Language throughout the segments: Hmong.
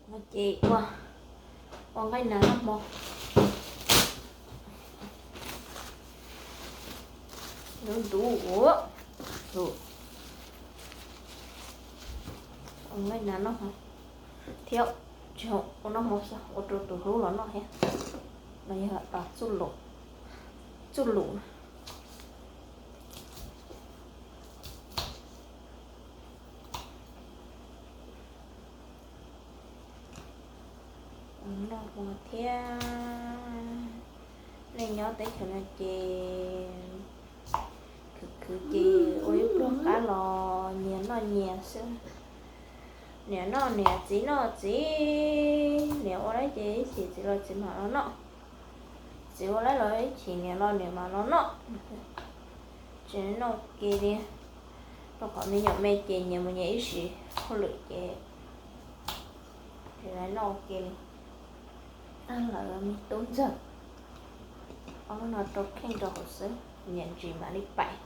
Ces ua, ua nqaij nas noj hmo. Ntuv ntuv, ua nqaij nas noj hmo thiab. Tsis ua noj hmo xwb, ua rau tus hlub los noj thiab. Los yog tas txuj lus. Noj hmo thiab. Nej nyob teb chaws no ces khwv khwv ces ua ib pluag qab los nyias noj nyias xwb. Niam noj niam, txiv noj txiv, niam ua lawm ces ib chim txiv los txiv mam los noj, txiv ua lawm los ib chim niam los niam mam los noj. Tsis noj ua ke li, rau qhov me nyuam me ces nyias mus nyias ib sim hauj lwm ces tsis noj ua ke li. Tag lawm me tub ntxawg, ob lub no rau kheej rau hauv xwb, niam ntsis mam li pais.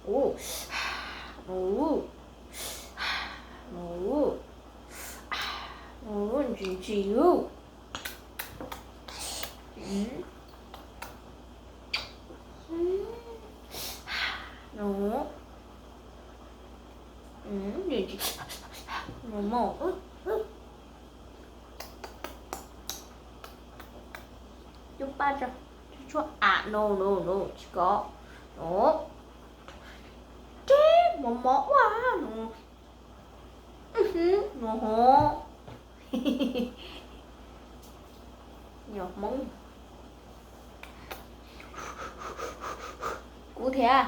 Ub, ub, ub, ntsis ntsis ub. Ntsis ntsis, mus mus. Cub paj tso, tsuag tsuag, a, no no no, tsis kov no. Tib mov mov ua no, no ho. Nyuam Hmoob kub thiab,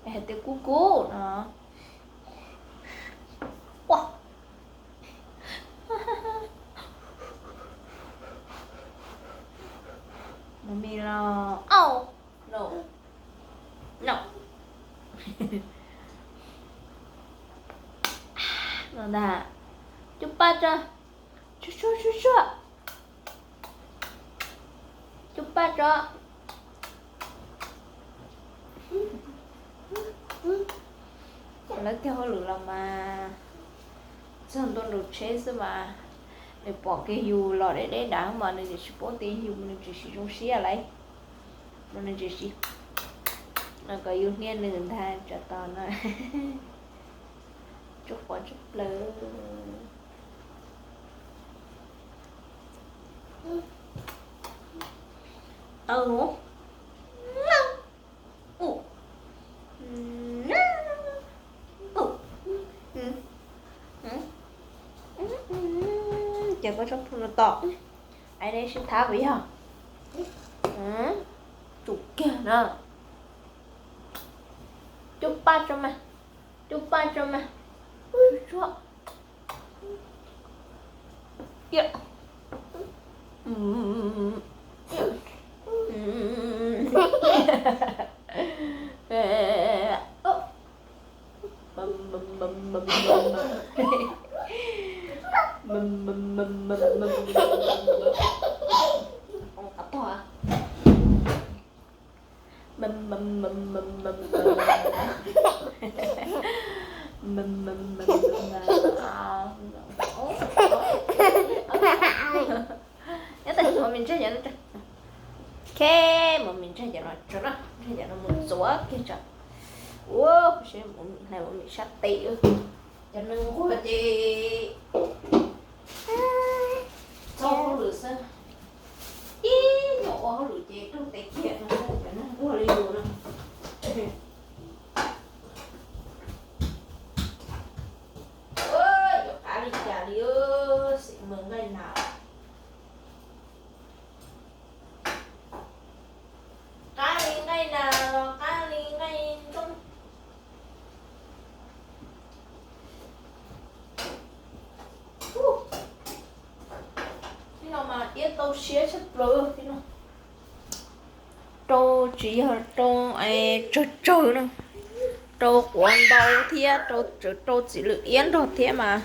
hais tias kub kub no. Ua, mov mis los, au, no, no, no ntag. Cub paj tso, tsuag tsuag tsuag tsuag. Cub paj tso. Lawv kiag hauj lwm los mas txog ntua nraum tsheb xwb mas nws pom kiag yus los deb deb dav mas nws tsis paub tias yus, nws tsis zoo siab lawm. Mas nws tsis siv, no kom yus hnia nws ntag tsam tos no. Tsuj quav tsuj plawv. Tau. Ces koj tsob phu no tom, ai dej sib thab puas yog? Tsum kiag na. Cub paj tso mas, cub paj tso mas. Tsuag. Nyob tes mus me ntsaig cov no, ok, mus me ntsaig cov no tso na, ntsaig cov no mus txuav kiag tso. Ua, kuv seb mus me ntsaig mus me sab tes. Cov neeg nquag ces txhob ua hauj lwm xwb, ib nyuag ua hauj lwm ces raug tes kiag no xwb, cov neeg nquag li yus no. Yuav qab li cas li, xim mws nqaij nas. Qab li nqaij nas los qab li nqaij ntoo. Tib no mas iab tau siab tshaj plaws tib no. Rau tsis yog rau tsawg tsawg no, rau quav ntau thiab rau, rau txiv lwm iab nrog thiab mas.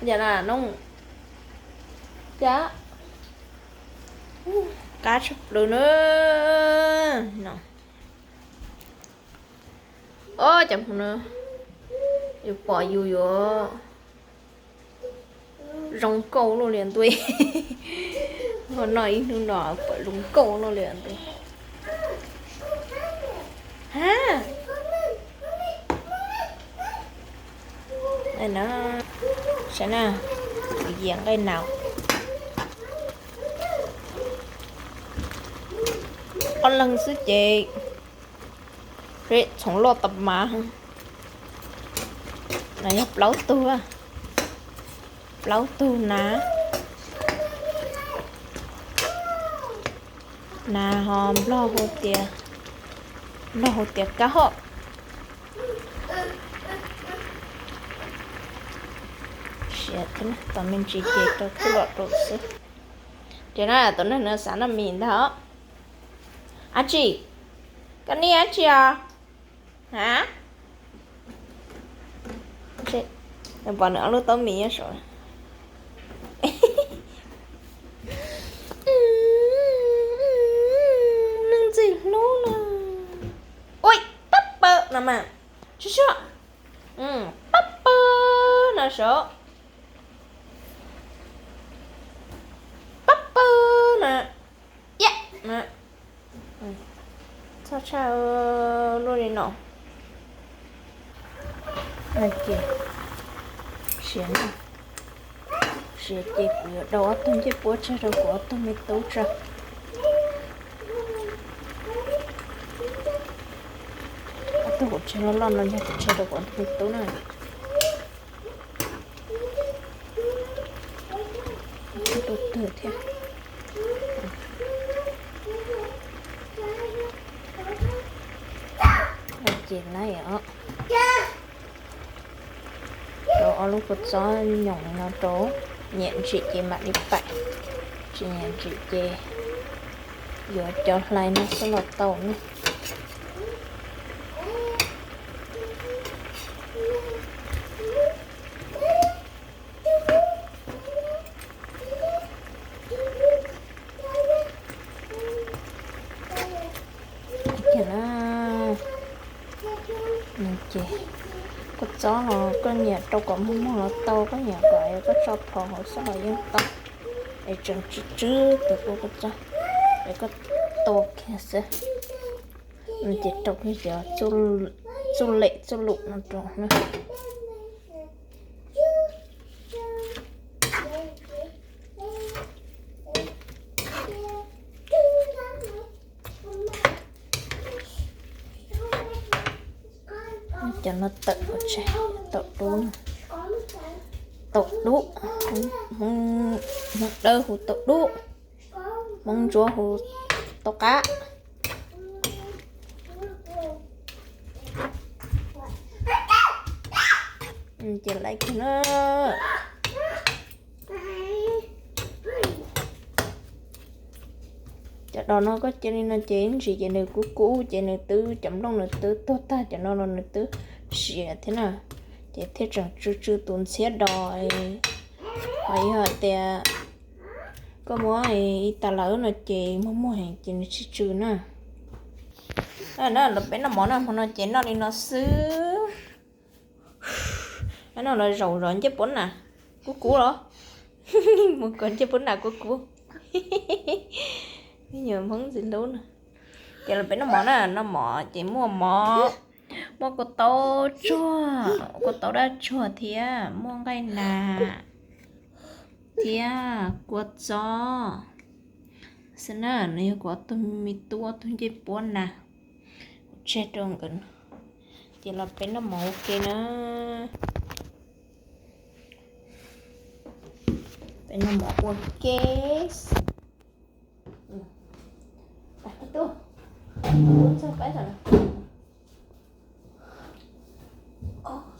Yam no no, cas qab tshaj plaws na. Ob cov hmo no, Yus pom yus yuav zoo nkauj luaj li ntuj. Ho noj ib hnub no pom zoo nkauj luaj li ntuj. Ha, saib na, kuv yias nqaij nas. Ob leeg xwb ces txhoov loj tas mas. No yog plaub tug, plaub tug nas. Nas ho Nplog hu tias, Nplog hu tias kab hoj. Siav thiab, tos me ntsis ces rau twb los rau xwb. Ces na tus neeg no xav noj mis ntag os. Ab tsi, koj nij ab tsi os? Ha, pom nws ob lub taub mis nyob saud. Leej ntxwg hlub na. Ui, pab pawg no mas, sub sub, pab pawg no saud, pab pawg no, iab, txhob tshaj luaj li no. Siav, siav ces kuv yuav dau ob tug ncej puab tseg rau kuv ob tug me tub tso. Ob tug kuv tseg loj loj no yog kuv tseg rau kuv ob tug me tub na. Tus twg thiab. Ces lawm os. Rau ob lub kua txob nyoos no rau, nyiam ntsim ces mam li paim, tsis nyiam ntsim ces yuav cov hlais no xwb los tau na. Ces, ces kua txob los koj nyiam rau kom muag muag los tau, koj nyiam kom koj tso phom hauv xwb los yeej tau. Es tseem tsw tsw tus ua kua txob, es koj tua kiag xwb. Ces rau kiag cov txuj lem txuj lum no rau na. Cov no tawm pov tseg, taum dub, taum dub, Hmoob Dawb hu taum dub, Hmoob Ntsuab hu tau qab. Ces laiv kiag na. Cov dos no koj cia li no ces ntsis ces nws kub kub ces nws twb, cov nplooj nws twb tuag tag, cov no los nws twb siav thiab na. Ces thiaj tseem tsw tsw tus ntxhiab dos. Ho yog hais tias koj muab ib tas lawm no ces muag muag heev ces nws tsis tsw na. Lawv peb noj mov na, hmo no ces noj li no xwb. No los zaum zov ncej puab nas, kub kub los. Mus kov ncej puab nas kub kub. Me nyuam Hmoob ntxim hlub na. Ces los peb noj mov na, noj mov ces muaj mov, muaj kua taub tsuag, kua taub dab tsuag thiab muaj nqaij nas thiab kua txob. Xwb na, no yog kuv ob tug me tub ob tug ncej puab nas, kuv tseg rau nkawd. Ces los peb noj mov ua ke na. Peb noj mov ua ke. Tub, tub txog peb tau na.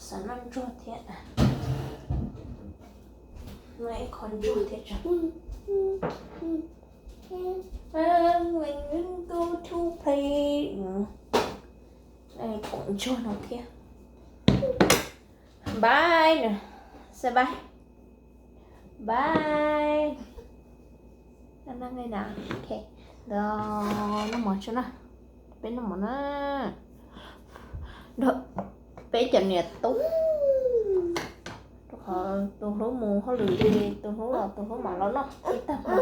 Xav noj ntsuag thiab. Noj ib qho ntsuag thiab tso. Go to play. Noj ib qho ntsuag no thiab. Bye na. Say bye. Bye. Noj mov tso na. Peb noj mov na. Peb cov niam tub. Tus hlub mus hauj lwm ces tus hlub los tus hlub mam los noj ib tag hmo.